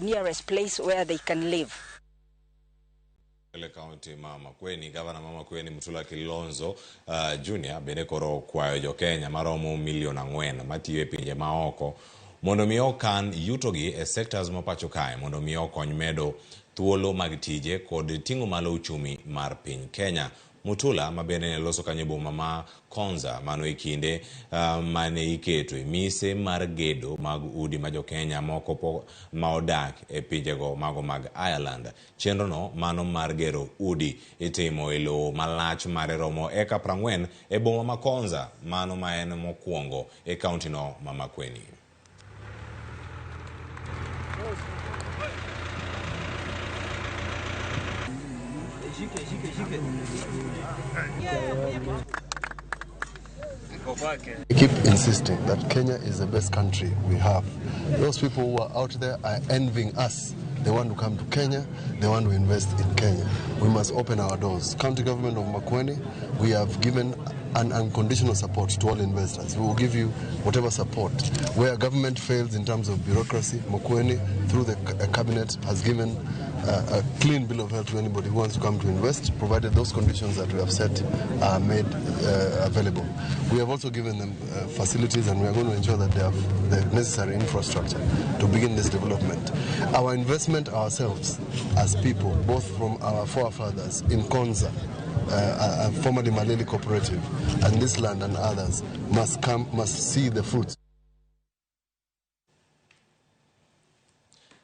nearest place where they can live. E kaunti ma Makueni, gavana ma Makueni Mutula Kilonzo Junior bende koro okwayo jo Kenya maromo milion 4 matiyo e pinje maoko mondo mi okan yutogi e sectors ma pacho kae mondo mi okony medo thuolo mag tije kod ting'o malo uchumi mar piny Kenya. Mutula ma bende ne loso kanyo boma ma Konza mano e kinde mane iketo e mise mar gedo mag udi ma jo Kenya moko ma odak e pinjego mago mag Ireland. Chenrono mano mar gero udi itimo e lowo malach mare romo eka 40 e boma ma Konza mano ma en mokwongo e kauntino ma Makueni. I keep insisting that Kenya is the best country we have. Those people who are out there are envying us. They want to come to Kenya. They want to invest in Kenya. We must open our doors. County government of Makueni, we have given an unconditional support to all investors. We will give you whatever support. Where government fails in terms of bureaucracy, Makueni, through the cabinet, has given a clean bill of health to anybody who wants to come to invest, provided those conditions that we have set are made available. We have also given them facilities, and we are going to ensure that they have the necessary infrastructure to begin this development. Our investment ourselves as people, both from our forefathers in Konza, formerly Maleli Cooperative, and this land and others, must see the fruits.